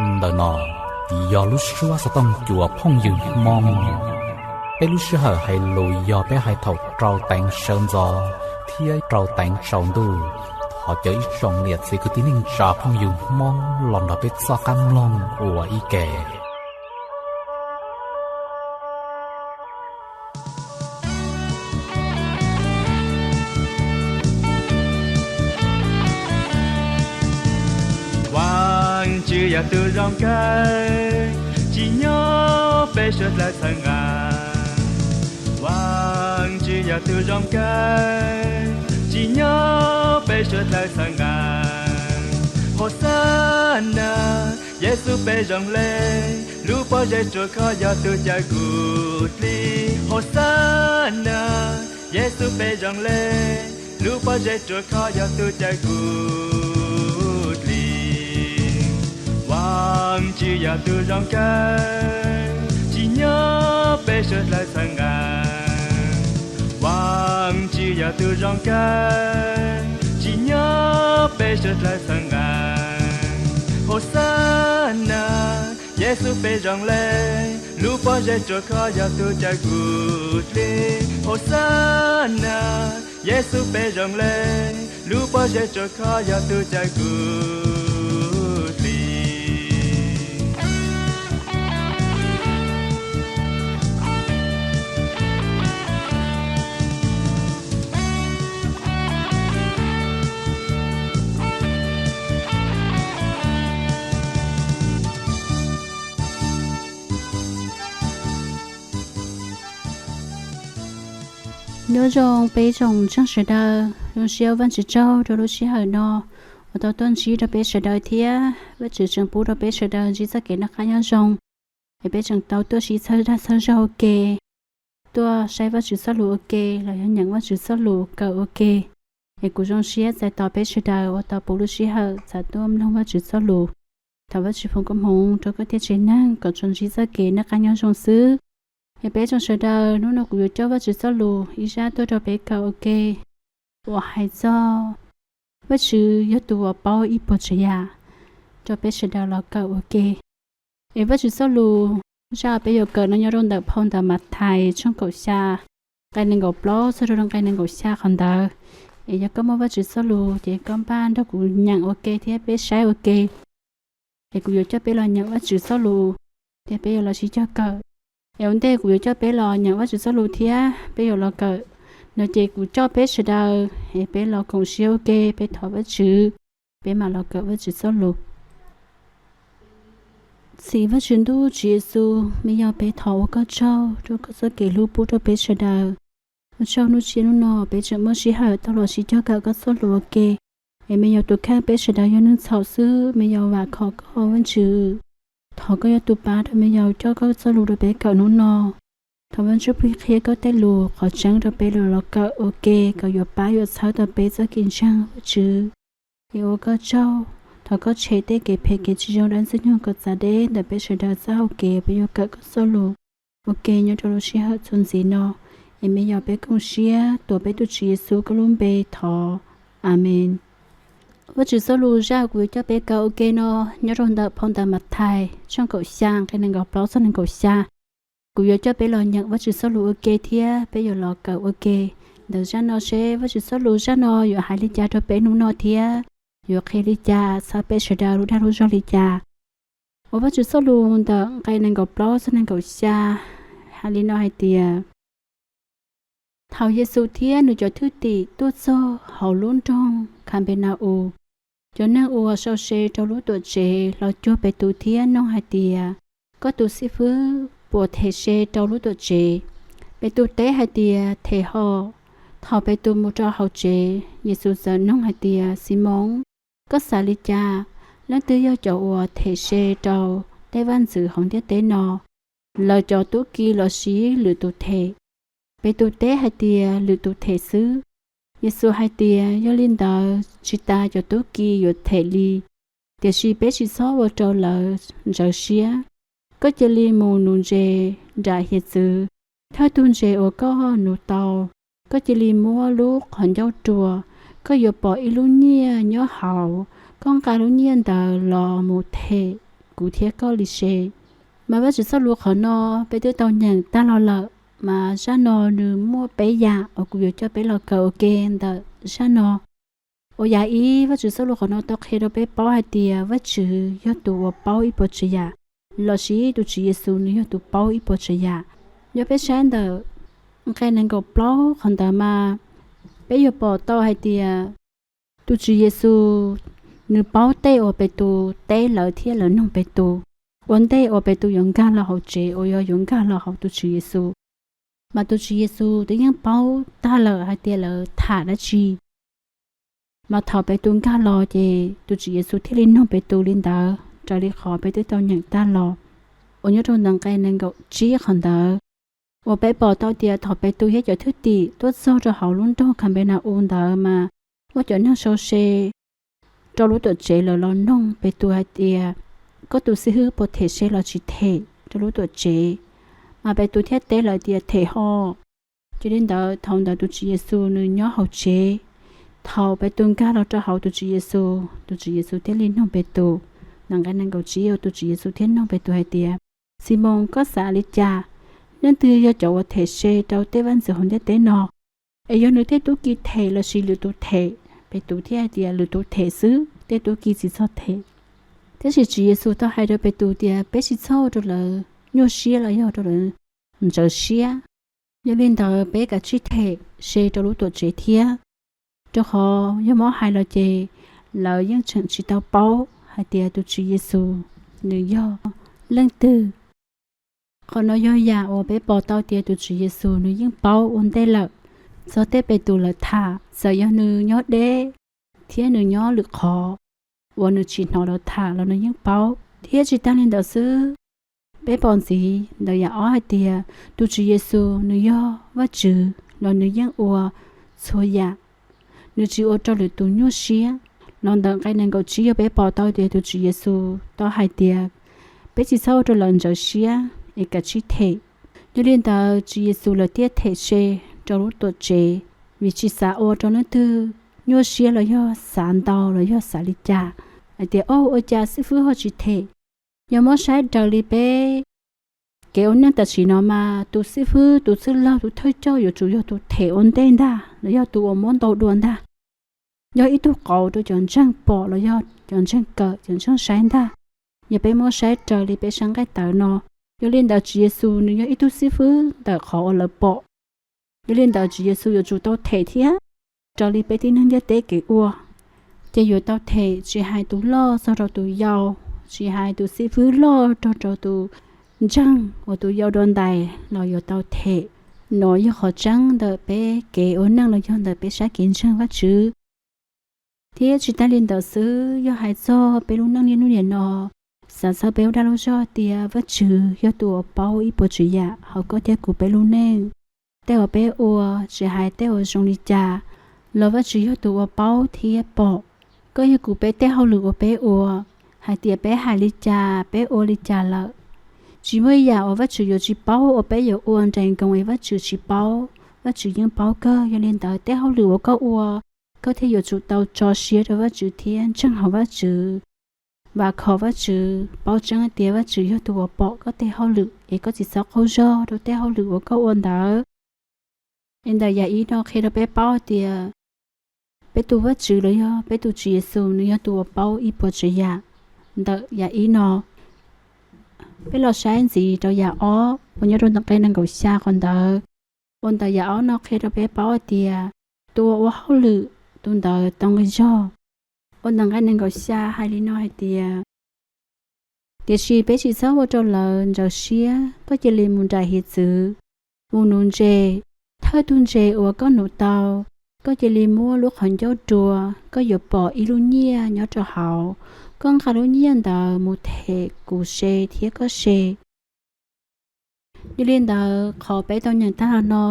Ntawm no yog lub suab xov tooj cua phooj ywg Hmoob. Peb lub sij hawm hais lus yog peb hais thaum rau teev sawv ntxov thiab rau teev tsaus ntuj. Thov caw ib tsoom niam txiv kwv tij neej tsa phooj ywg Hmoob los nrog peb txoj qab mloog ua ib ke. Vaajtswv yog tug zoo kawg, tsim nyog peb suav dlawg txhawb nqa. Vaajtswv yog tug zoo kawg, tsim nyog peb suav dlawg txhawb nqa. Hauv xab nas, Yexus peb zoo le, lub pob zeb ruam khov yog tug cawm kuv dlig. Hauv xab nas, Yexus peb zoo le, lub pob zeb ruam khov yog tug cawm kuv dlig. Vaajtswv yog tug zoo kawg, tsim nyog peb suav dlawg txhawb nqa. Vaajtswv yog tug zoo kawg, tsim nyog peb suav dlawg txhawb nqa. Hauv xab nas, Yexus peb zoo le, lub pob zeb ruam khov yog tug cawm kuv dlig. Hauv xab nas, Yexus peb zoo le, lub pob zeb ruam khov yog tug cawm kuv dlig. Nyob zoo peb tsoom ntseeg sawv daws, zoo siab ua Vaajtswv tsaug rau lub sij hawm no uas tau tuaj ntsib rau peb sawv daws thiab Vaajtswv tseem pub rau peb sawv daws ntsib txoj kev noj qab nyob zoo, es peb tseem tau tuaj sib txhawb dag txhawb zog ua ke, tuaj saib Vaajtswv txoj lus ua ke los yog nyeem Vaajtswv txoj lus kawm ua ke. Es kuv zoo siab txais tos peb sawv daws uas tau puv lub sij hawm txav tuaj mloog Vaajtswv txoj lus. Thov Vaajtswv foom koob hmoov rau koj thiab tsev neeg kom tsuas ntsib txoj kev noj qab nyob zoo xwb. Es peb tsoom sawv daws, hnub no kuv yuav coj Vaajtswv txoj lus ib zaj tuaj rau peb kawm ua ke, uas hais txog Vaajtswv yog tus uas paub ib puas tsav yam, rau peb sawv daws los kawm ua ke. Es Vaajtswv txoj lus zaj peb yuav kawm no nyob rau ntawm phau ntawv Mathais tshooj kaum xya, nqe nees nkaum plaub txog rau nqe nees nkaum xya qhov ntawd. Es yog koj muaj Vaajtswv txoj lus ces koj npaj nrog kuv nyeem ua ke thiab peb saib ua ke. Es kuv yuav coj peb los nyeem Vaajtswv txoj lus thiab peb yuav los sib cog kawm. Es ua ntej kuv yuav coj peb los nyeem Vaajtswv txoj lus thiab peb yuav los kawm no ces kuv coj peb sawv daws es peb los koom siab ua ke, peb thov Vaajtswv, peb mam los kawm Vaajtswv txoj lus. Txiv Vaajtswv ntuj, Tswv Yexus, me yog peb thov ua koj tsaug rau koj txoj kev hlub pub rau peb sawv daws. Ua tsaug hnub tsiab hnub no peb tseem muaj sij hawm tau los sib cog kawm koj txoj lus ua ke. Es me yog tus kheej, peb sawv daws yog neeg txhaum xwb, me yog vam khom koj Vaajtswv. Thov koj yog tus pab rau me yog coj koj txoj lus rau peb kawm hnub no. Thov Vaajtswv plig qhia koj tej lus qhov tseeb rau peb los los kawm ua ke kom yuav pab yuav txhawb tau peb txoj kev ntseeg Vaajtswv. Es ua koj tsaug, thov koj tshem tej kev phem kev tsis zoo dab ntxwg nyoog kom txav deb ntawm peb sawv daws txoj hau kev peb yuav kawm koj txoj lus ua ke nyob rau lub sij hawm txuas ntxiv no. Es me yog peb koom siab tuav peb tus Tswv Yexus koj lub npe thov. Amees. Vaajtswv txoj lus zaj kuv yuav coj peb kawm ua ke no nyob rau ntawm phau ntawv Mathais tshooj kaum xya nqe nees nkaum plaub txog nees nkaum xya. Kuv yuav coj peb los nyeem Vaajtswv txoj lus ua ke thiab peb yuav los kawm ua ke ntawm zaj no seb Vaajtswv txoj lus zaj no yuav hais li cas rau peb hnub no thiab yuav qhia li cas txhawb peb sawv daws lub dag lub zog li cas. Uas Vaajtswv txoj lus ntawm nqe nees nkaum plaub txog nees nkaum xya hais li no hais tias, thaum Yexus thiab nws cov thwj tim tuaj txog hauv lub nroog Khanpena-us, cov neeg uas sau se rau lub tuam tsev los cuag Petus thiab noog hais tias, koj tus xib fwb puas them se rau lub tuam tsev? Petus teb hais tias, them hos. Thaum Petus mus rau hauv tsev, Yexus txawm noog hais tias, Ximoos, koj xav li cas? Leej twg yog cov uas them se rau tej vaj ntxwv hauv ntiaj teb no? Lawv cov tub ki lossis lwm tus them? Petus teb hais tias, lwm tus them xwb. Yexus hais tias, yog li ntawd tsis tas cov tub ki yuav them li, tiam sis peb tsis txhob ua rau lawv ntsawv siab. Koj cia li mus nuv ntses nram hiav txwv, thawj tug ntses uas koj nuv tau, koj cia li muab lub qhov ncauj rua, koj yuav pom ib lub nyiaj nyob hauv, koj nqa lub nyiaj ntawd los mus them kuv thiab koj li se. Mas Vajtswv txoj lus qhov no peb twb tau nyeem tag los lawm, mas zaj no nws muaj peb yam uas kuv yuav coj peb los kawm ua ke ntawm zaj no. Uas yam ib, Vajtswv txoj lus qhov no tau qhia rau peb paub hais tias Vajtswv yog tus uas paub ib puas tsav yam, lossis tus Tswv Yexus nws yog tus paub ib puas tsav yam. Yog peb saib ntawm nqe nees nkaum plaub qhov ntawd mas peb yuav pom tau hais tias tus Tswv Yexus nws paub tej uas Petus teb lawv thiab lawv noog Petus ua ntej uas Petus yuav nkag los hauv tsev uas yog yuav nkag los hauv tus Tswv Yexus. Mas tus Tswv Yexus twb yeej paub tag lawm hais tias lawv tham dab tsi. Mas thaum Petus nkag los ces tus Tswv Yexus thiaj li noog Petus li ntawd raws li qhov peb twb tau nyeem tag los uas nyob rau ntawm nqe nees nkaum tsib qhov ntawd, uas peb pom tau tias thaum Petus thiab cov thwj tim tuaj txog rau hauv lub nroog Khanpenaus ntawd mas muaj cov neeg sau se rau lub tuam tsev lawv los noog Petus hais tias, koj tus xib hwb puas them se los tsis them rau lub tuam tsev? Mas Petus thiaj teb lawv tias them ho. Ces li ntawd thaum ntawd tus Tswv Yexus nws nyob hauv tsev. Thaum Petus nkag los rau hauv tus Tswv Yexus, tus Tswv Yexus thiaj li noog Petus, ntawm nqe nees nkaum tsib uas tus Tswv Yexus thiaj noog Petus hais tias, Ximoos, koj xav li cas? Leej twg yog cov uas them se rau tej vaj ntxwv hauv ntiaj teb no? Es yog nws tej tub ki them lossis lwm tus them? Petus thiaj hais tias, lwm tus them xwb, tej tub ki tsis txog them. Tiam sis Tswv Yexus tau hais rau Petus tias, peb tsis txhob ua rau lawv nyuaj siab los yog rau lawv ntxhov siab. Yog li ntawd peb kav tsij them se rau lub tuam tsev thiab, rau qhov yog muab hais los ces lawv yeej tseem tsis tau paub hais tias tus Tswv Yexus nws yog leej twg. Qhov no yog yam uas peb pom tau tias tus Tswv Yexus nws yeej paub ua ntej lawm txog tej Petus lawv tham, txawm yog nws nyob deb thiab nws nyob lwm qhov uas nws tsis hnov lawv tham los nws yeej paub. Thiab tsis tag li ntawd xwb, peb pom ntxiv ntawm yam ob hais tias tus Tswv Yexus nws yog Vajtswv los nws yeej ua txhua yam, nws tsis ua rau lwm tus nyuaj siab. Los ntawm nqe nees nkaum tsib yog peb pom tau tias tus Tswv Yexus tau hais tias, peb tsis txhob ua rau lawv ntxhov siab es kav tsij them. Yog li ntawd Tswv Yexus lawv thiaj them se rau lub tuam tsev, vim tsis xav ua rau leej twg nyuaj siab los yog xav ntau los yog xav li cas hais tias, o, ua cas xib fwb ho tsis them? Yog muab saib raws li peb kev ua neej tam sim no mas tus xib fwb, tus txwj laug, tus thawj coj yuav tsum yog tus them ua ntej ntag los yog tus uas muab ntau dua ntag. Yog ib tug qauv rau cov ntseeg pom los yog cov ntseeg kawm, cov ntseeg saib ntag. Yog peb muab saib raws li peb sab nqaij tawv no, yog li ntawd Tswv Yexus nws yog ib tug xib fwb ntawm qhov uas lawv pom. Yog li ntawd Tswv Yexus yuav tsum tau them thiab, raws li peb tib neeg ntiaj teb kev ua, ces yuav tau them tsis hais tus loj txog rau tus yau, tsis hais tus xib fwb loj rau rau tus ntseeg uas tus yau dua ntais los yuav tau them. No yog qhov tseeb ntawm peb kev ua neej los yog ntawm peb sab kev ntseeg Vajtswv. Thiab tsis tas li ntawd xwb, yog hais txog peb lub neej niaj hnub niam no, xav txog peb ua dab lub zog tias Vajtswv yog tus uas paub ib puas tsav yam hauv koj thiab kuv peb lub neej. Tej uas peb ua, tsis hais tej uas zoo li cas, los Vajtswv yog tus uas paub thiab pom. Koj yog kuv peb tej hauj lwm uas peb ua, hais tias peb hais li cas, peb ua li cas lawm, tsis muaj ib yam uas Vajtswv yuav tsis paub uas peb yuav ua nraim nkoos es Vajtswv tsis paub. Vajtswv yeej paub kawg. Yog li ntawd tej hauj lwm uas koj ua, koj thiaj yuav tsum tau tso siab rau Vajtswv thiab ntseeg hauv Vajtswv, vam khom Vajtswv, paub tseeb tias Vajtswv yog tus uas pom koj tej hauj lwm es koj tsis txhob qaug zog rau tej hauj lwm uas koj ua ntawd. Es ntawm yam ib no qhia rau peb paub tias peb tus Vajtswv los yog peb tus Tswv Yexus nws yog tus uas paub ib puas tsav yam. Ntawm yam ib no, peb los saib ntxiv rau yam ob uas nyob rau ntawm nqe nees nkaum xya qhov ntawd, uas ntawm yam ob no qhia rau peb paub hais tias tus uas ua hauj lwm, tus ntawd tau nqi zog. Uas ntawm nqe nees nkaum xya hais li no hais tias, tiam sis peb tsis txhob ua rau lawv ntxhov siab, koj cia li mus nraim hiav txwv, mus nuv ntses. Thawj tug ntses uas koj nuv tau, koj cia li muab lub qhov ncauj rua, koj yuav pom ib lub nyiaj nyob rau hauv. Koj nqa lub nyiaj ntawd mus them kuv se thiab koj se. Yog li ntawd, qhov peb tau nyeem tag los no,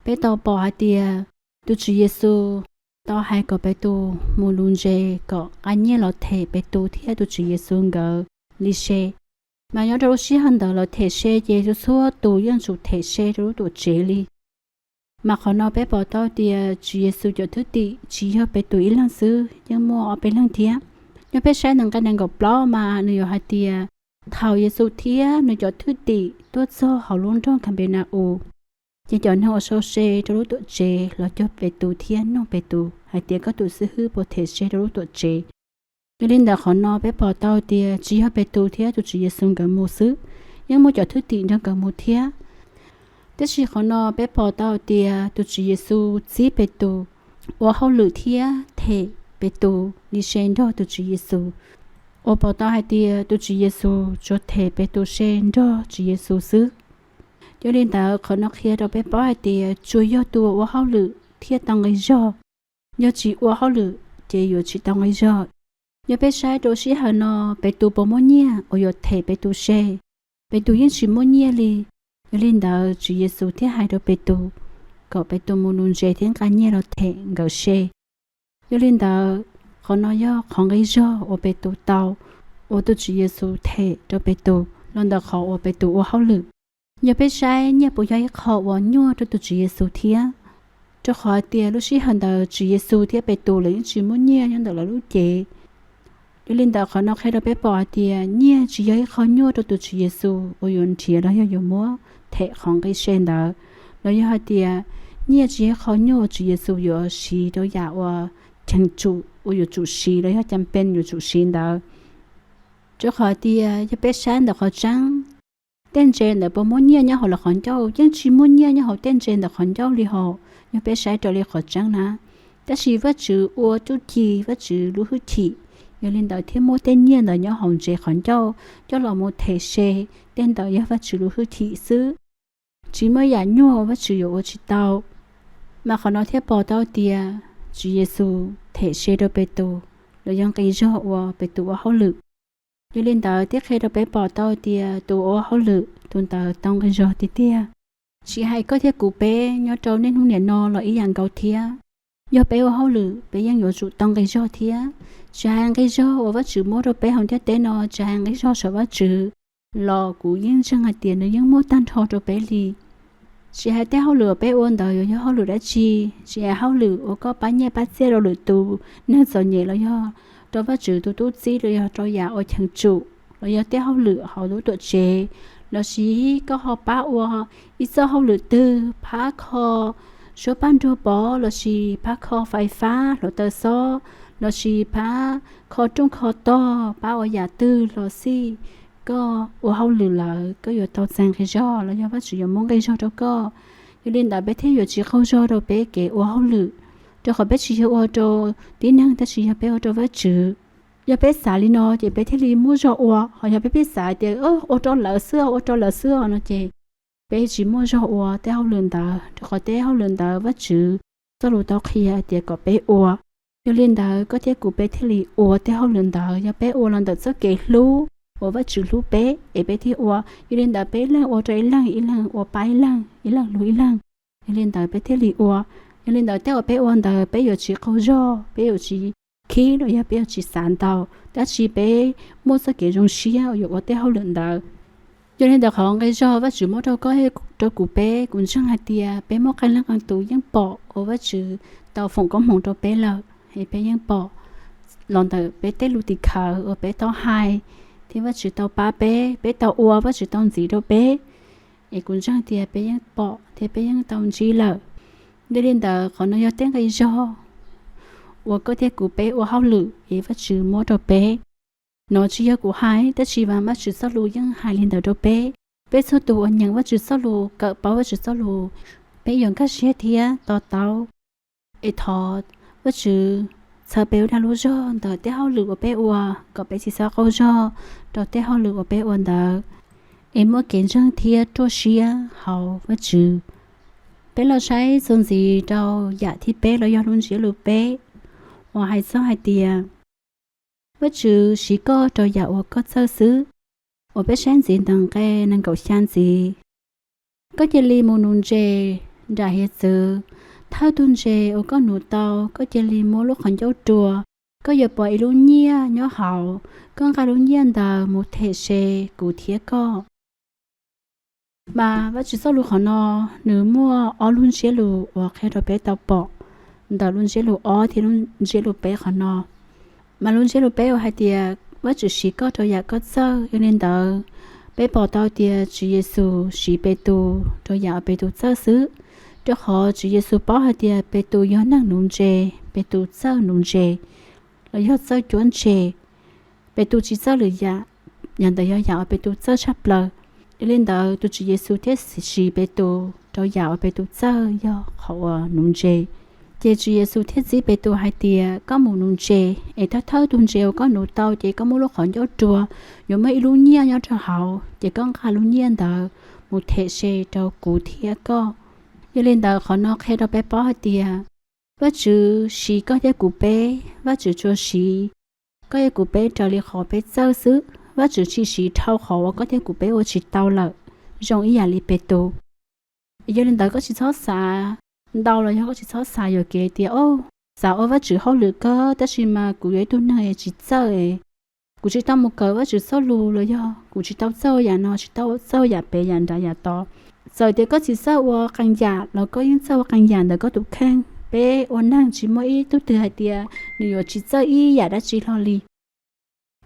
peb tau pom hais tias tus Tswv Yexus tau hais kom Petus mus nuv ntses kom nqa nyiaj los them Petus thiab tus Tswv Yexus nkawd li se. Mas nyob rau lub sij hawm ntawd lawv them se ces txhua txhua tus yeej tsum them se rau lub tuam tsev li. Mas qhov no peb pom tau tias Tswv Yexus cov thwj tim tsis yog Petus ib leeg xwb, yeej muaj ob peb leeg thiab. Nyob peb saib ntawm nqe nees nkaum plaub mas nws yuav hais tias Thaum Yexus thiab nws cov thwj tim tuaj txog hauv lub nroog Khampenas-us, ces cov neeg uas sau se rau lub tuam tsev los cuag Petus thiab nug Petus hais tias, Koj tus xib hwb puas them se rau lub tuam tsev? Yog li ntawd qhov no peb pom tau tias tsis yog Petus thiab tus Tswv Yexus nkawd mus xwb, yeej muaj cov thwj tim nrog nkawd mus thiab. Tiam sis qhov no peb pom tau tias tus Tswv Yexus txib Petus ua hauj lwm thiab them Petus li se nrog tus Tswv Yexus, uas pom tau hais tias tus Tswv Yexus tsuas them Petus se nrog Tswv Yexus xwb. Yog li ntawd qhov no qhia rau peb paub hais tias tsuas yog tus uas ua hauj lwm thiaj tau nqi zog, yog tsis ua hauj lwm ces yuav tsis tau nqi zog. Yog peb saib rau sij hawm no, Petus puas muaj nyiaj uas yuav them Petus se? Petus yeej tsis muaj nyiaj li. Yog li ntawd Tswv Yexus thiaj hais rau Petus kom Petus mus nuv ntses thiab nqa nyiaj los them nkawd se. Yog li ntawd, qhov no yog qhov nqi zog uas Petus tau, uas tus Tswv Yexus them rau Petus los ntawm qhov uas Petus ua hauj lwm. Yog peb saib, nyiaj puas yog ib qho uas nyuaj rau tus Tswv Yexus thiab? Rau qhov hais tias lub sij hawm ntawd Tswv Yexus thiab Petus lawv yeej tsis muaj nyiaj nyob ntawm lawv lub cev. Yog li ntawd qhov no qhia rau peb pom hais tias nyiaj tsis yog ib qho nyuaj rau tus Tswv Yexus uas yuav nrhiav los yog yuav muab them qhov nqi se ntawd, los yog hais tias nyiaj tsis yog ib qho nyuaj uas Tswv Yexus yuav siv rau yam uas cheem tsum uas yuav tsum siv los yog cam pees yuav tsum siv ntawd. Rau qhov tias yog peb saib ntawm qhov tseeb, tej ntses ntawd puas muaj nyiaj nyob hauv lawv qhov ncauj? Yeej tsis muaj nyiaj nyob hauv tej ntses ntawm qhov ncauj li hos, yog peb saib raws li qhov tseeb na. Tab sis Vajtswv ua txuj ci, Vajtswv lub hwj chim, yog li ntawd thiaj muaj tej nyiaj ntawd nyob hauv ntses qhov ncauj coj los mus them se. Tej ntawd yog Vajtswv lub hwj chim xwb, tsis muaj yam nyuaj uas Vajtswv yuav ua tsis tau. Mas qhov no thiaj pom tau tias Tswv Yexus them se rau Petus los yog nqi zog uas Petus ua hauj lwm. Yog li ntawd thiaj qhia rau peb pom tau tias tus ua hauj lwm tus ntawd tau nqi zog tiag tiag. Tsis hais koj thiab kuv peb nyob rau niaj hnub niam no los ib yam nkaus thiab. Yog peb ua hauj lwm, peb yeej yuav tsum tau nqi zog thiab. Tsis hais nqi zog uas Vajtswv muab rau peb hauv ntiaj teb no, tsis hais nqi zog saum Vajtswv, los kuv yeej ntseeg hais tias nws yeej muaj tag nrho rau peb li. Tsis hais tej hauj lwm uas peb ua ntawd yuav yog hauj lwm dab tsi, tsis hais hauj lwm uas koj pab nyiaj pab txiaj rau lwm tus neeg txom nyem los yog rau Vajtswv tus tub txib los yog rau yam uas cheem tsum, los yog tej hauj lwm hauv lub tuam tsev, lossis koj ho pab ua ib txoj hauj lwm twg, pab kho suab paj nruag pov, lossis pab kho fais fab hluav taws xob, lossis pab kho rooj kho tog, pab ua yam twg los xij, koj ua hauj lwm lawm koj yuav tau txais nqi zog los yog Vajtswv yuav muab nqi zog rau koj. Yog li ntawd peb thiaj yuav tsis qaug zog rau peb kev ua hauj lwm, rau qhov peb tsis yog ua rau tib neeg tab sis yog peb ua rau Vajtswv. Yog peb xav li no ces peb thiaj li muaj zog ua, ho yog peb pheej xav tias ua rau lawv xwb, ua rau lawv xwb no ces peb tsis muaj zog ua tej hauj lwm ntawd, rau qhov tej hauj lwm ntawd Vajtswv txoj lus tau qhia tias kom peb ua. Yog li ntawd koj thiab kuv peb thiaj li ua tej hauj lwm ntawd, yog peb ua los ntawm txoj kev hlub uas Vajtswv hlub peb es peb thiaj ua. Yog li ntawd peb ib leeg ua rau ib leeg, ib leeg ua pab ib leeg, ib leeg hlub ib leeg, yog li ntawd peb thiaj li ua. Yog li ntawd tej uas peb ua ntawd peb yuav tsis qaug zog, peb yuav tsis khib los yog peb yuav tsis xav ntau, tab sis peb muaj txoj kev zoo siab uas yuav ua tej hauj lwm ntawd. Yog li ntawd qhov nqi zog Vajtswv muab rau koj, rau kuv peb, kuv ntseeg hais tias peb muaj qee leej qee tus yeej pom uas Vajtswv tau foom koob hmoov rau peb lawm, es peb yeej pom los ntawm peb tej lus tim khawv uas peb tau hais, thiab Vajtswv tau pab peb, peb tau ua, Vajtswv tau ntxiv rau peb, es kuv ntseeg tias peb yeej pom thiab peb yeej tau ntsib lawm. Yog li ntawd qhov no yog tej nqi zog uas koj thiab kuv peb ua hauj lwm es Vajtswv muab rau peb. No tsis yog kuv hais, tab sis mas Vajtswv txoj lus yeej hais li ntawd rau peb. Peb txhua tus uas nyeem Vajtswv txoj lus, kawm paub Vajtswv txoj lus, peb yuav nkag siab thiab to taub. Es thov Vajtswv txhawb peb ua dag lub zog ntawm tej hauj lwm uas peb ua, kom peb tsis txhob qaug zog rau tej hauj lwm uas peb ua ntawd, es muaj kev ntseeg thiab ruaj siab hauv Vajtswv. Peb los saib txuas ntxiv rau yam thib peb los yog lub ntsiab lus peb, uas hais txog hais tias Vajtswv siv koj rau yam uas koj txawj xwb, uas peb saib ntxiv ntawm nqe nees nkaum xya ntxiv. Koj cia li mus nuv ntses nram hiav txwv, thawj tug ntses uas koj nuv tau, koj cia li muab lub qhov ncauj rua, koj yuav pom ib lub nyiaj nyob hauv, koj nqa lub nyiaj ntawd mus them se kuv thiab koj. Mas Vajtswv txoj lus qhov no, nws muaj ob lub ntsiab lus uas qhia rau peb tau pom ntawm lub ntsiab lus ob thiab lub ntsiab lus peb qhov no. Mas lub ntsiab lus peb uas hais tias Vajtswv siv koj rau yam koj txawj. Yog li ntawd, peb pom tau tias Tswv Yexus siv Petus rau yam uas Petus txawj xwb, rau qhov Tswv Yexus paub hais tias Petus yog neeg nuv ntses, Petus txawj nuv ntses, los yog txawj cuab ntses. Petus tsis txawj lwm yam, yam ntawd yog yam uas Petus txawj tshaj plaws. Yog li ntawd, tus Tswv Yexus thiaj siv Petus rau yam uas Petus txawj yog qhov uas nuv ntses. Ces Tswv Yexus thiaj txib Petus hais tias, koj mus nuv ntses, es thawj thawj tug ntses uas koj nuv tau ces koj muab lub qhov ncauj rua, yuav muaj ib lub nyiaj nyob rau hauv, ces koj nqa lub nyiaj ntawd mus them se rau kuv thiab koj. Yog li ntawd, qhov no qhia rau peb paub hais tias Vajtswv siv koj thiab kuv peb, Vajtswv tsuas siv koj thiab kuv peb raws li qhov peb txawj xwb. Vajtswv tsis siv dhau qhov uas koj thiab kuv peb ua tsis tau lawm. Zoo ib yam li Petus. Yog li ntawd, koj tsis txhob xav ntau los yog koj tsis txhob xav yuam kev tias, o, xav ua Vajtswv hauj lwm kawg, tab sis mas kuv yog ib tug neeg tsis txawj, kuv tsis tau mus kawm Vajtswv txoj lus los yog kuv tsis tau txawj yam no, tsis tau txawj yam pem yam nrad yam tod. Txawm tias koj tsis txawj ua qee yam los koj yeej txawj ua qee yam ntawm koj tus kheej. Peb ua neeg tsis muaj ib tug twg hais tias nws yuav tsis txawj ib yam dab tsi hlo li.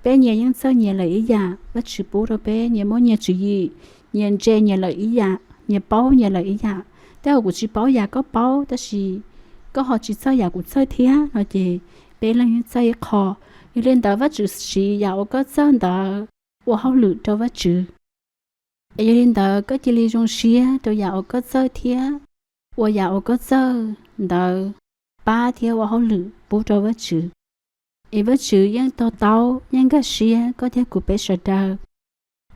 Peb nyias yeej txawj nyias lawm ib yam. Vajtswv pub rau peb nyias muaj nyias tswv yim, nyias ntse nyias lawm ib yam, nyias paub nyias lawm ib yam. Tej zaum kuv tsis paub yam koj paub, tab sis koj ho tsis txawj yam kuv txawj thiab no ces peb leej yeej txawj ib qho. Yog li ntawd, Vajtswv siv yam uas koj txawj ntawd ua hauj lwm rau Vajtswv. Es yog li ntawd, koj cia li zoo siab rau yam uas koj txawj thiab ua yam uas koj txawj ntawd pab thiab ua hauj lwm pub rau Vajtswv. Es Vajtswv yeej to taub, yeej nkag siab koj thiab kuv peb sawv daws.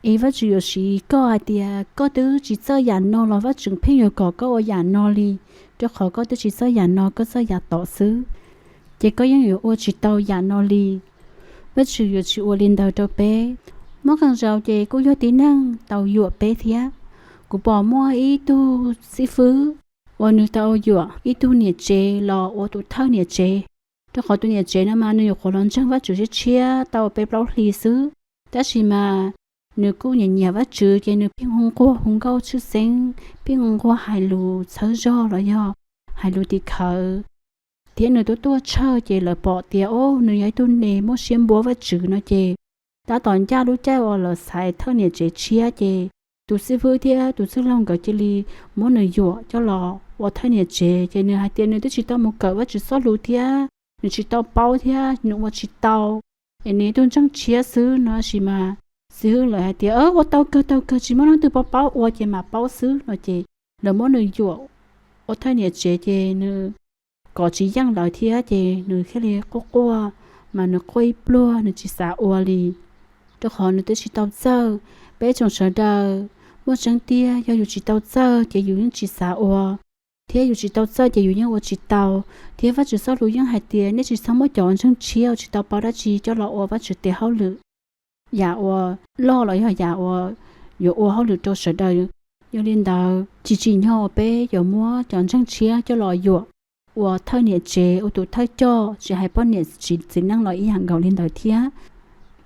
Es Vajtswv yuav siv koj hais tias koj twb tsis txawj yam no los Vajtswv pheej yuav kom koj ua yam no li, rau qhov koj twb tsis txawj yam no, koj txawj yam tod xwb, ces koj yeej yuav ua tsis tau yam no li. Vajtswv yuav tsis ua li ntawd rau peb. Muaj qee zaus ces kuj yog tib neeg tau yuam peb thiab. Kuv pom muaj ib tug xib fwb uas nws tau yuam ib tug niam tsev los ua tus thawj niam tsev, rau qhov tus niam tsev no mas nws nyuam qhuav los ntseeg Vajtswv tshiab tshiab tau peb plaub hlis xwb, tab sis mas nws kuj nyiam nyiam Vajtswv ces nws pheej hu nquag hu nkauj tshwj xeeb, pheej hu nquag hais lus txhawb zog los yog hais lus tim khawv, thiab nws tuaj tuaj tshawj ces lawv pom tias, o, nws yog ib tug neeg muaj siab npuab Vajtswv no ces tab tom ncaj lub caij uas lawv xaiv thawj niam tsev tshiab ces tus xib fwb thiab tus txwj laug nkawd cia li muab nws yuam coj los ua thawj niam tsev. Ces nws hais tias nws twb tsis tau mus kawm Vajtswv txoj lus thiab nws tsis tau paub thiab nws ua tsis tau, es nws ib tug ntseeg tshiab xwb no. Tab sis mas xib fwb lawv hais tias, ua tau kawg tau kawg, tsis muaj leej twg paub paub ua ces mam paub xwb no ces lawv muab nws yuam ua thawj niam tsev ces nws kov tsis yeej lawv thiab ces nws thiaj li quaj quaj, mas nws quaj ib pluag nws tsis xav ua li, rau qhov nws twb tsis tau txawj. Peb tsoom sawv daws, muaj tseeb tiag yog yus tsis tau txawj ces yus yeej tsis xav ua, thiab yus tsis tau txawj ces yus yeej ua tsis tau. Thiab Vajtswv txoj lus yeej hais tias nej tsis txhob muab cov ntseeg tshiab uas tsis tau paub dab tsi coj los ua Vajtswv tes hauj lwm, yam uas loj los yog yam uas yuav ua hauj lwm rau sawv daws. Yog li ntawd, tsis tsim nyog uas peb yuav muab cov ntseeg tshiab coj los yuam ua thawj niam tsev, ua tus thawj coj, tsis hais poj niam txiv neej los ib yam nkaus li ntawd thiab.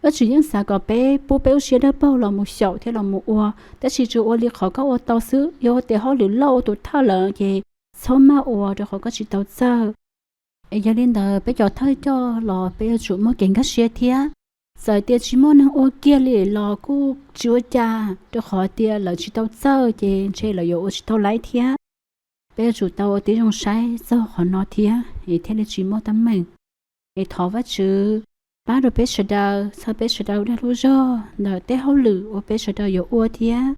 Vajtswv yeej xav kom peb pub peb lub siab dawb paug los mus xyaum thiab los mus ua, tab sis tsuas ua li qhov koj ua tau xwb. Yog ua tes hauj lwm loj ua tus thawj lawm ces txhob maj ua rau qhov koj tsis tau txawj. Es yog li ntawd, peb cov thawj coj los peb yuav tsum muaj kev nkag siab thiab. Txawm tias tsis muaj neeg ua kiag li los kuj tsis ua cas, rau qhov tias lawv tsis tau txawj ces ntshe lawv yuav ua tsis tau laib thiab. Peb yuav tsum tau ua tib zoo saib txog qhov no thiab es thiaj li tsis muaj teeb meem. Es thov Vajtswv pab rau peb sawv daws, txhawb peb sawv daws dag lub zog ntawm tej hauj lwm uas peb sawv daws yuav ua thiab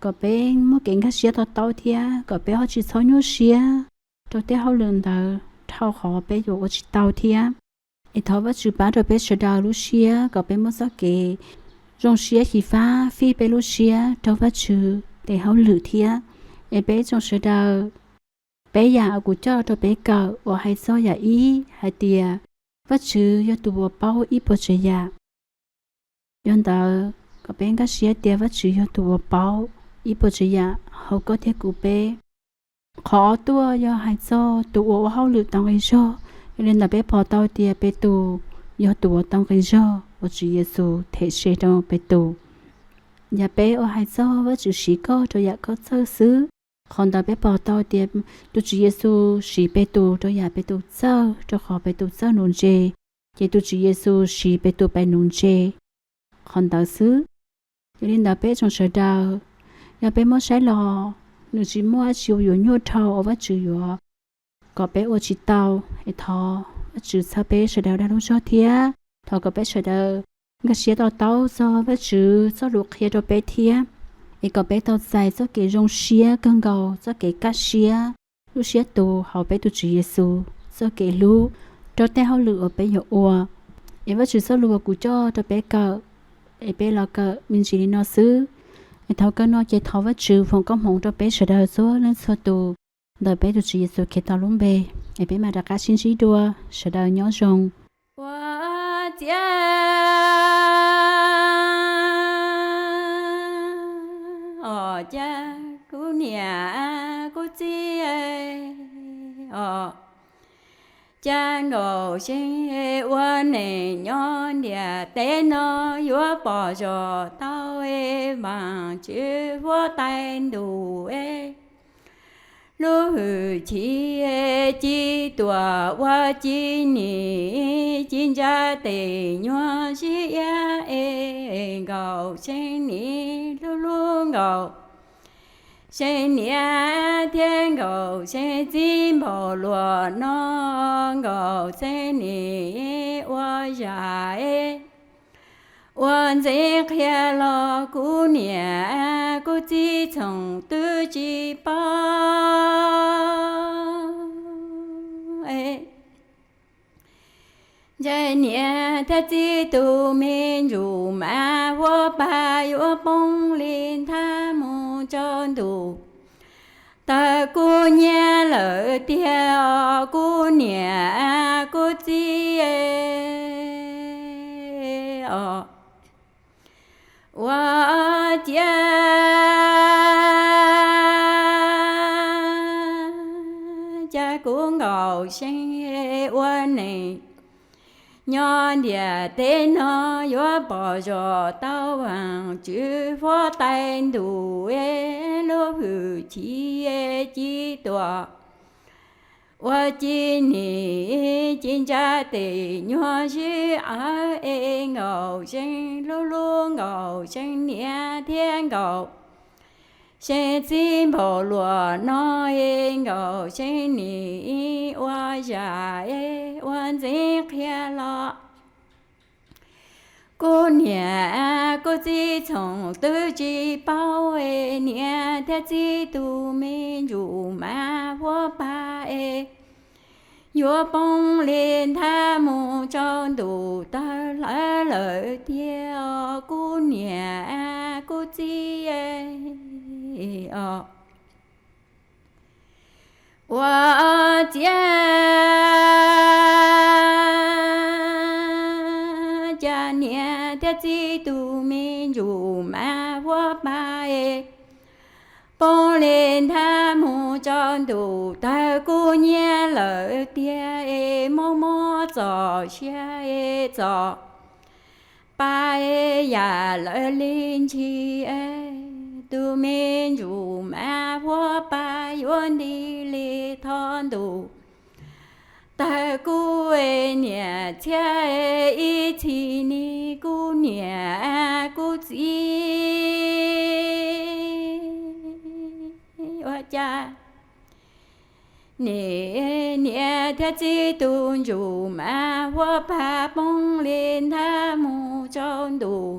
kom peb muaj kev nkag siab to taub thiab kom peb ho tsis txhob nyuaj siab rau tej hauj lwm ntawd dhau qhov peb yuav ua tsis tau thiab. Es thov Vajtswv pab rau peb sawv daws lub siab kom peb muaj txoj kev zoo siab xyiv fab fij peb lub siab rau Vajtswv tes hauj lwm thiab. Es peb tsoom sawv daws, peb yam uas kuv coj rau peb kawm uas hais txog yam ib hais tias Vajtswv yog tus uas paub ib puas tsav yam. Yog ntawd, kom peb nkag siab tias Vajtswv yog tus uas paub ib puas tsav yam hauv koj thiab kuv peb. Qhov ob tuaj yog hais txog tus uas ua hauj lwm tau nqi zog. Yog li ntawd peb pom tau tias Petus yog tus uas tau nqi zog uas Tswv Yexus them se rau Petus. Yam peb uas hais txog Vajtswv siv koj rau yam koj txawj xwb. Qhov ntawd peb pom tau tias tus Tswv Yexus siv Petus rau yam Petus txawj, rau qhov Petus txawj nuv ntses. ces tus Tswv Yexus siv peb tus paj num ntse qhov ntawd xwb. Yog li ntawd peb tsoom sawv daws, yog peb muab saib los, nws tsis muaj dab tsi uas yuav nyuaj dhau uas Vajtswv yuav kom peb ua tsis tau. Es thov Vajtswv txhawb peb sawv daws dag lub zog thiab thov kom peb sawv daws nkag siab to taub txog Vajtswv txoj lus qhia rau peb thiab, es kom peb tau txais txoj kev zoo siab kawg nkaus, txoj kev kaj siab, lub siab tus hauv peb tus Tswv Yexus txoj kev hlub rau tej hauj lwm uas peb yuav ua. Es Vajtswv txoj lus uas kuv coj rau peb kawm, es peb los kawm me ntsis li no xwb. Es thaum kawg no ces thov Vajtswv foom koob hmoov rau peb sawv daws txhua leej txhua tus. Ntawm peb tus Tswv Yexus Khetos lub npe, es peb mam rov qab sib ntsib dua, sawv daws nyob zoo. Ua ciav os, cas kuv niam kuv txiv os, cas Nkaus Xeeb ua neej nyob ntiaj teb no yuav pom zog tau es Vaajtswv huab tais ntuj es lub hwj chim ci tuam ua ci nim ci ntsa tes nyuag sib iab es Nkaus Xeeb nim hlub hlub Nkaus Xeeb niam thiab Nkaus Xeeb txiv npaum luaj no, Nkaus Xeeb nim ua zam es ua ntxeev qhia los kuv niam kuv txiv txhooj twb tsis paub. Ntshai niam thiab txiv tus me ntsuj mas huab pag yuav poob li nthab mus tsaus ntuj tawg kuv nyiav lawm tiag os kuv niam kuv txiv os. Ua ciav cas kuv Nkaus Xeeb ua neej nyob ntiaj teb no yuav pom zog tau Vaajtswv huab tais ntuj es lub hwj chim ci tuam ua ci nim ci ntsa tes nyuag sib iab es Nkaus Xeeb hlub hlub Nkaus Xeeb niam thiab Nkaus Xeeb txiv npaum luaj no es Nkaus Xeeb nim ua zam es ua ntxeev qhia los kuv niam kuv txiv txhooj twb tsis paub es niam thiab txiv tus me ntsuj mas huab pag es yuav poob li nthab mus tsaus ntuj tawg hlawv lawm tiag os kuv niam kuv txiv os. Ua ciav cas niam thiab txiv tus me ntsuj mas huab pag es poob li nthab mus tsaus ntuj tawg kuv nyiav lawm tiag es mob mob txoj sia es txoj pa es yam lawv li ntshis es tus me ntsuj mas huab pag yuav nti li thoj ntuj tawg kuv niam txhiab ib txhis nim kuv niam kuv txiv ua cas nim niam thiab txiv tus ntsuj mas huab pag poob li nthab mus tsaus ntuj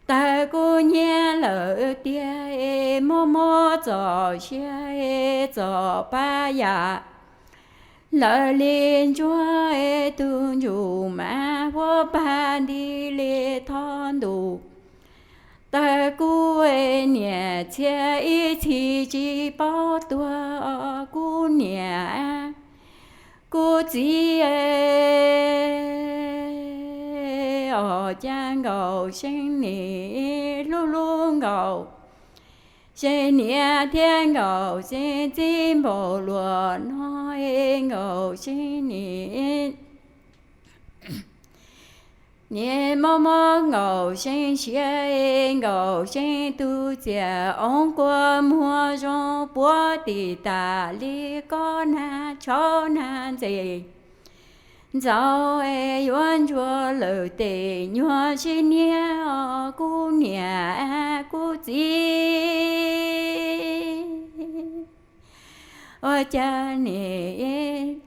tawg kuv nyiav lawm tiag es mob mob txoj sia es txoj pa yam lawv li ntsuag es tus ntsuj mas huab pag nti li thoj ntuj tawg kuv niam txhiab ib txhis tsis paub tuag kuv niam kuv txiv os cas Nkaus Xeeb nim hlub hlub Nkaus Xeeb niam thiab Nkaus Xeeb txiv npaum luaj no es Nkaus Xeeb nim nim mob mob Nkaus Xeeb siab es Nkaus Xeeb tus txiaj oob kua muag zoo puag tim tas li kob nag tshauv nag ntxes ntxaus es yuav ntsuag lawm tes nyuag sib niab os kuv niam kuv txiv. Ua cas nim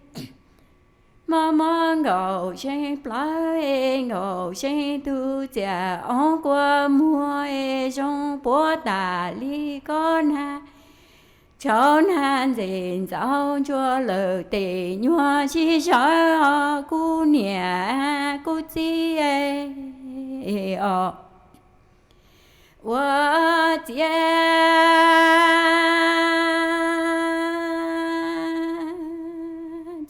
mob mob nkaum seev plawv, nkaum seev tus txiaj oov kua muag es zoo puav tas li kob nag, tshauv nag ntxim ntxaus ntsuag lawm tes nyuag sib sawv os kuv niam kuv txiv os. Ua ciav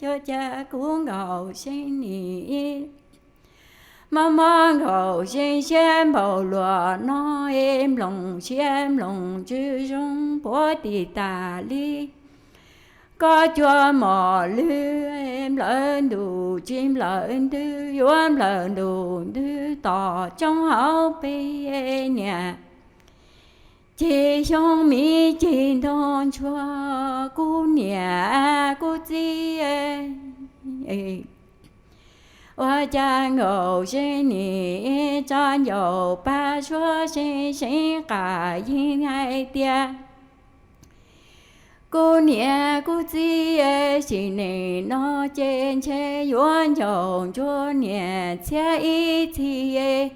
cuag cas kuv nkaum seev nim mob mob nkaum seev siab npaum luas no es nploos siab nploos ntsws zoo puav tim tas li kob cua mom lwg, nplawv ntus tsis nplawv ntws, yuav nplawv ntus ntws tom tsoob hauv pes niam cig xyoob miv cig ntoo ntsuag kuv niam kuv txiv. Ua cas nkaum seev nim tso ncaus pag suab seev seev qas yeej hais tias kuv niam kuv txiv, sim neej no ces ntshe yuav ncaus ntsuag niam txhiab ib txhis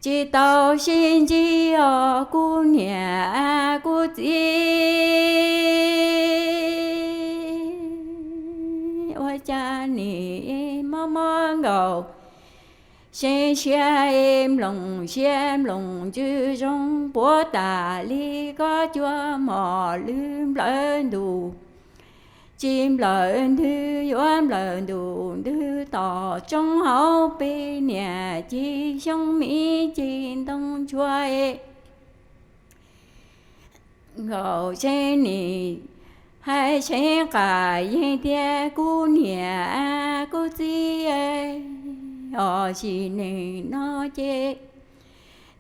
tsis tau sib ntsib os kuv niam kuv txiv. Ua cas nim mob mob nkaus seev siab, nploos siab nploos ntsws zoo puav tas li kob cua mom lwg, nplawv ntus tsis nplawv ntws, yuav nplawv ntus ntws tom tsoob hauv pes niam cig xyoob miv cig ntoo ntsuag. Nkaum seev nim hais seev qas yeej tias kuv niam kuv txiv, os sim neej no ces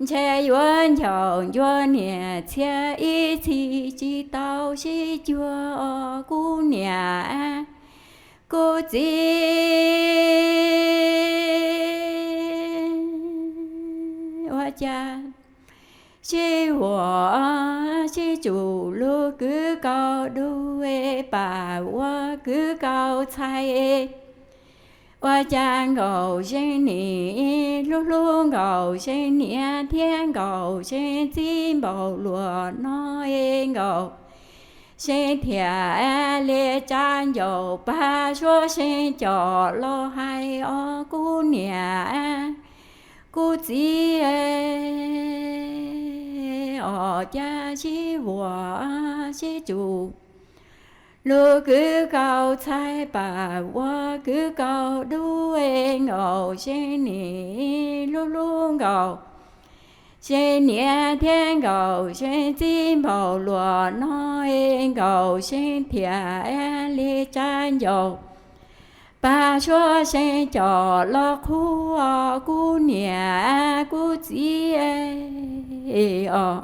ntshe yuav ncaus ntsuag niam txhiab ib txhis tsis tau sib cuag os kuv niam kuv txiv. Ua cas sib huam sib tsum lug kwv kaus dub es pam ua kwv kaus txhais. Ua cas nkaus seev nim hlub hlub nkaus seev niam thiab nkaus seev txiv npaum luas no es nkaus seev thiaj li tsa ncaus pag suab seev com los hais os kuv niam kuv txiv, os cas sib huam sib tsum lug kwv kaus txhais pam ua kwv kaus dub es nkaus seev nim hlub hlub nkaus seev niam thiab nkaus seev txiv npaum luas no es nkaus seev thiaj li tsa ncaus pag suab seev com los qhuas kuv niam kuv txiv os.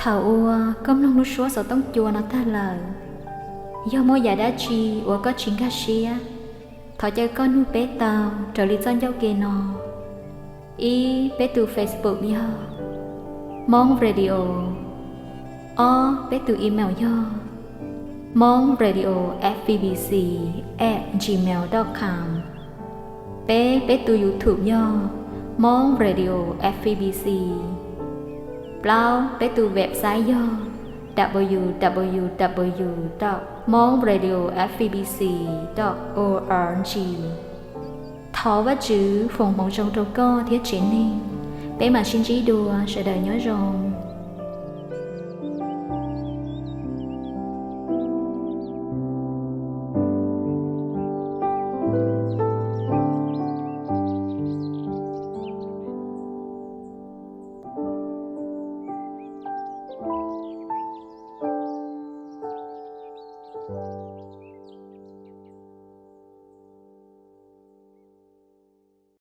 Thaum uas koj mloog lub suab xov tooj cua no tag lawm, yog muaj yam dab tsi uas koj tsis nkag siab, thov caw koj nug peb tau raws li txoj ncauj ke no. Ib, peb tus Facebook yog Hmoob Radio. Ob, peb tus email yog hmongradioFEBC at gmail dot com. Peb, peb tus YouTube yog Hmong Radio F E B C. Plaub, peb tus website yog w w w dot hmong radio f e b c dot o r g. Thov Vajtswv foom hmoov zoo rau koj thiab tsev neeg. Peb mam sib ntsib dua, sawv daws nyob zoo.